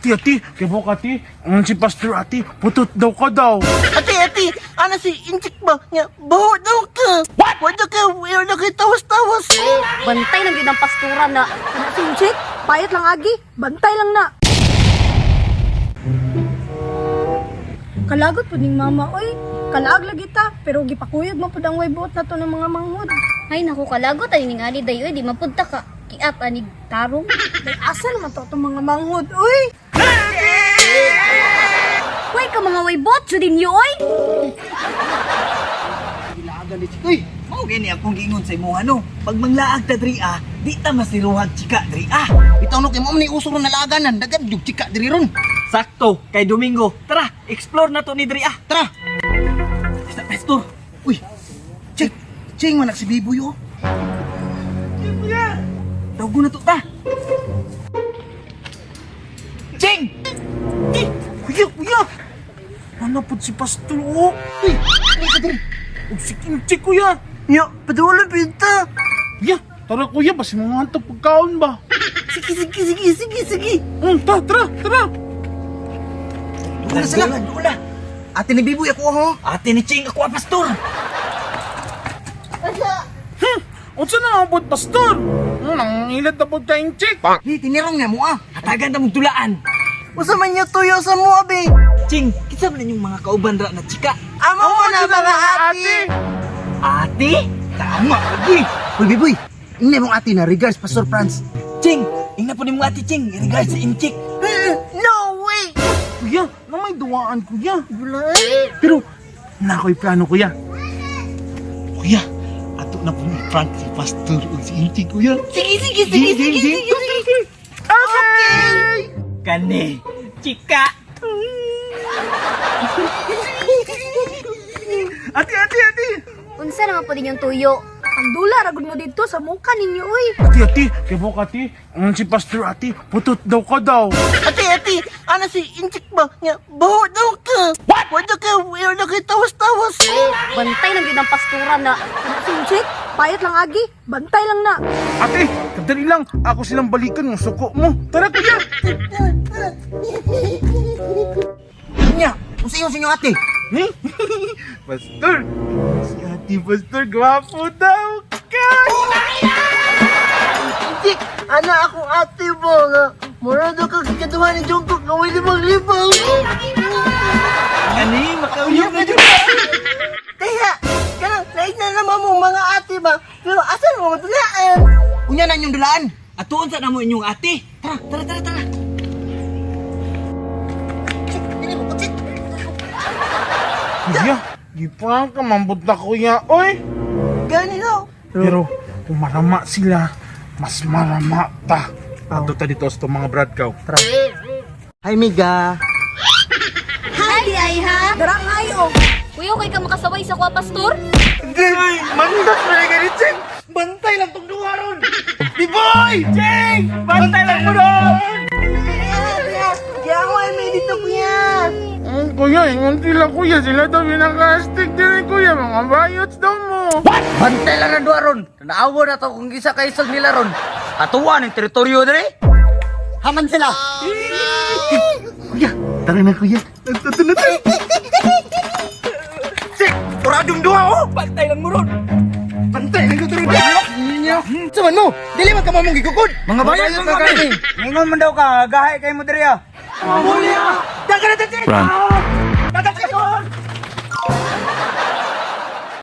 Ati, ati, kay buka ati, ang si Pastor ati, putot daw ka daw. Ate, ate, ana si Inchik ba? Nga, baho daw ka. What? Wala ka, wala ka tawas-tawas. Bantay lang yun ang pastura na. Kana si Inchik, payat lang agi, bantay lang na. Kalagot pud ning mama, oy. Kalaag lagi ta, pero gipakuyog man pud ang way buot na to ng mga manghod. Ay naku, kalagot ani ning ali dayo, di mapunta ka. Kiat anig tarong. Day asa naman to itong mga manghod, oy. Way ka mga way bot, jud ninyo oy. Ilaagan ni Chikoy. Mao gini akong giingon sa imuha no. Pag manglaag ta diri ah, di ta masiruhag chika diri ah. Bitaw no, kay mo ni uso ron nalaaganan. Dagan, jug chika diri ron. Sakto kay Domingo. Tara, explore na to ni diri ah. Tara. Basta pastor. Uy, Chik, Ching, manak si Biboy, oh. Tawgo na to ta. Ching! Eh, kuya, kuya! Ano po si Pastor, oh? Uy, ano ka diri? Ug si Kimchi, kuya. Nya, padulo pinta. Kuya, tara kuya, basi mga hantog pagkaon ba? Sige, sige, sige, sige, sige. Tara, tara, tara. Doon na sila. Doon na. Ate ni Biboy ako, ho. Ate ni Ching ako ah, pastor. Unsa na ang pod, Pastor? Nangilad na pod ka Inchik. Ni, tinirong na mo, ah. Hatagan ta mong tulaan. Usa man niya tuyo sa mo, abe. Ching, kinsa man inyong mga kauban ra na chika? Amo mo na mga ate. Ate? Tama, lagi. Uy, Biboy, ingna mong ate na regards, Pastor Franz. Ching, ingna po ni mong ate Ching, regards sa Inchik. No way! Kuya, na may duwaan, kuya. Pero, na ako'y plano, kuya. Kuya, ato na pong i-prank si Pastor ug si Inchik, kuya. Sige, sige, sige, sige, sige, sige. Okay! Kani, chika. Ate, ate, ate! Unsa naman po ninyong tuyo? Ang dula ragud mo dito sa muka ninyo, oy. Ate, ate, kay buka ate, ang si Pastor ate, putot daw ka daw. Ate, ate, ana si Inchik ba? Nga, baho daw ka. What? Wala ka, wala ka tawas-tawas. Bantay lang yun ang pastura na. Kana si Inchik, payat lang agi, bantay lang na. Ate, kadali lang, ako silang balikan ng suko mo. Tara, kuya! Nya, unsa yung sa ate? Hmm? Pastor, si ate Pastor, gwapo daw ka! Inchik, ana akong ate mo nga. Mura daw ka kikaduha ni Jungkook nga may 5,000. Kani, makauyab na jud. Kaya, kanang laig na naman mo mga ate ba? Pero asan mo dulaan? Unya na inyong dulaan. Atuon sa namo inyong ate. Tara, tara, tara, tara. Chik, dili mo, chik. Kuya, di pa ka mambot na kuya, oy! Gani no. Pero, kung marama sila, mas marama ta. Ato ta dito sa itong mga brad kaw. Hi, Miga. Hi ay ha. Darang ayo. Kuya, okay ka makasaway sa kuha pastor? Hindi! Mandas na rin ganit, Ching! Bantay lang tong duha ron! Biboy! Ching! Bantay lang mo ron! Kaya may dito, kuya. Kuya, ingon sila kuya. Sila daw pinaka-stick din eh, kuya. Mga bayots daw mo. Bantay lang ang duha ron. Naawa na to kung isa kay isang nila ron. Atuwa ng teritoryo dire. Haman sila. Kuya, tara na kuya. Ito na tayo. Chik, turadong duha, oh. Bantay lang mo ron. Bantay lang ko turadong. Saman mo, dili man ka mo mong gigukod. Mga bayot man kami. Ningon man daw ka, gahay kay mo dire ah. Dagan na, Chik. Run.